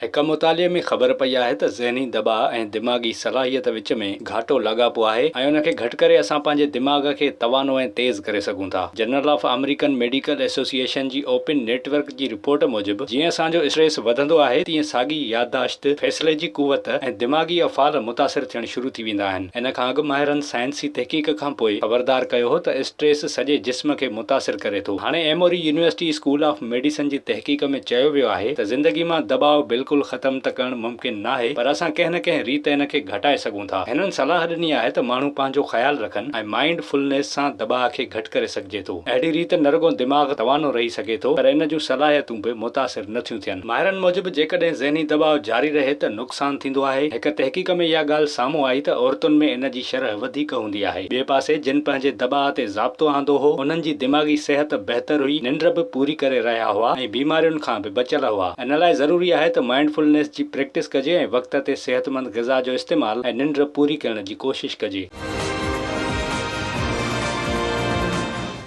هڪ مطالعي ۾ خبر پئي آهي ته ذهني دٻاء ۽ دماغي صلاحيت وچ ۾ گهاٽو لاڳاپو آهي ۽ ان کي گهٽ ڪري اسان پنهنجي دماغ کي توانو ۽ تيز ڪري سگهون ٿا. Journal of American medical association جي اوپن نيٽ ورڪ جي رپورٽ موجب جيئن اسان جو اسٽريس وڌندو آهي تيئن ساڳي يادداشت، فيصلي جي قوت ۽ دماغي افعال متاثر ٿيڻ شروع ٿي ويندا آهن. ان کان اڳ ماهرن سائنسي تحقيق کان پوء خبردار ڪيو هو ته اسٽريس سڄي جسم کي متاثر ڪري ٿو. هاڻي Emory university school of medicine جي تحقيق ۾ چيو ويو آهي ته زندگي مان دٻاء بلڪل ختم ته ڪرڻ ممڪن ناهي پر اسان ڪنهن نه ڪنهن ريت ان کي گهٽائي سگهون ٿا. هنن صلاح ڏني آهي ته ماڻهو پنهنجو خيال رکن ۽ مائينڊ فلنيس سان دٻاء کي گهٽ ڪري سگهجي ٿو. اهڙي ريت نه رڳو دماغ توانو رهي سگهي ٿو پر ان جون صلاحيتون به متاثر نه ٿيون ٿين. ماهرن موجب جيڪڏهن ذهني دٻاء جاري رهي ته نقصان ٿيندو آهي. هڪ تحقيق ۾ اها ڳالهه سامهون آئي ته عورتن ۾ ان جي شرح وڌيڪ هوندي آهي. ٻئي پاسي جن پنهنجي دٻاء تي ضابطو آندو هو، انهن جي دماغي صحت بهتر هئي، ننڊ به پوري ڪري رهيا هئا ۽ بيمارين کان به بچيل هئا. ان لاء ضروري آهي ته مائنڊ فلنيس جي پريڪٽس ڪجي ۽ وقت تي صحتمند غذا جو استعمال ۽ ننڊ پوري ڪرڻ جي ڪوشش ڪجي.